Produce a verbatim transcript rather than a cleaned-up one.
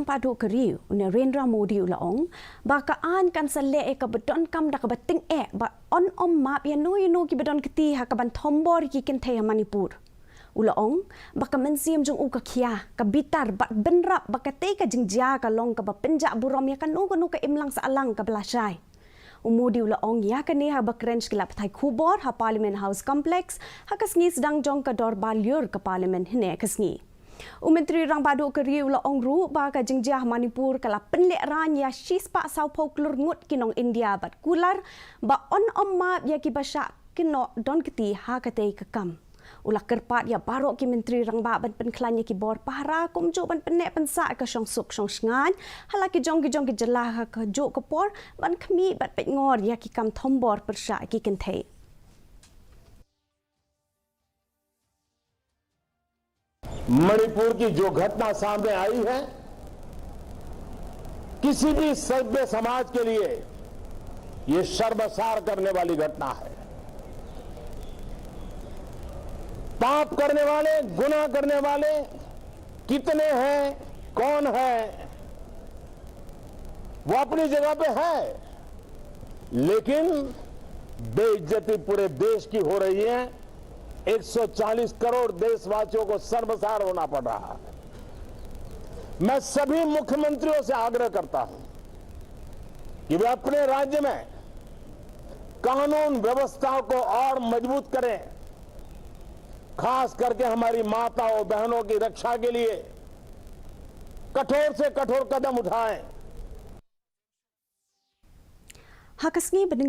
Rangbah duh ka ri u Narendra Modi u la ong ba ka aiñ kan sa leh ïa kaba donkam da kaba tyngeh bad yn ym map ïa no ïa no kiba don kti ha kaban thombor ïa ki kynthei ha Manipur. U la ong ba ka mynsiem jong u ka khia, ka bitar bad bynrap ba katei ka jingjia ka long kaba pynjah burom ïa kano kano ka imlang sahlang kaba lashai. U Modi u la ong ïa kane haba kren sha ki lad pathai khubor ha Parliament House Complex ha ka sngi sdang jong ka dorbar lyiur ka Parliament hynne ka sngi. U Myntri Rangbah duh ka ri u la ong ruh ba ka jingjia ha Manipur ka la pynlehraiñ ïa shispah sawphew klur ngut ki nong India bad kular ba yn ym map ïa kiba shah kynnoh don kti ha katei ka kam. U la kyrpad ïa baroh ki Myntri Rangbah ban pynkhlaiñ ïa ki bor pahara kumjuh ban pynneh pynsah ïa ka shongsuk shongshngaiñ ha la ki jong ki jong ki jylla ha kajuh ka por ban khmih bad peitngor ïa ki kam thombor pyrshah ïa ki kynthei. मणिपुर की जो घटना सामने आई है, किसी भी सभ्य समाज के लिए ये शर्मसार करने वाली घटना है। पाप करने वाले, गुनाह करने वाले कितने हैं, कौन है, वो अपनी जगह पे है, लेकिन बेइज्जती पूरे देश की हो रही है। एक सौ चालीस करोड़ देशवासियों को शर्मसार होना पड़ रहा है। मैं सभी मुख्यमंत्रियों से आग्रह करता हूं कि वे अपने राज्य में कानून व्यवस्था को और मजबूत करें, खास करके हमारी माताओं बहनों की रक्षा के लिए कठोर से कठोर कदम उठाएं। Ha ka sngi ba dang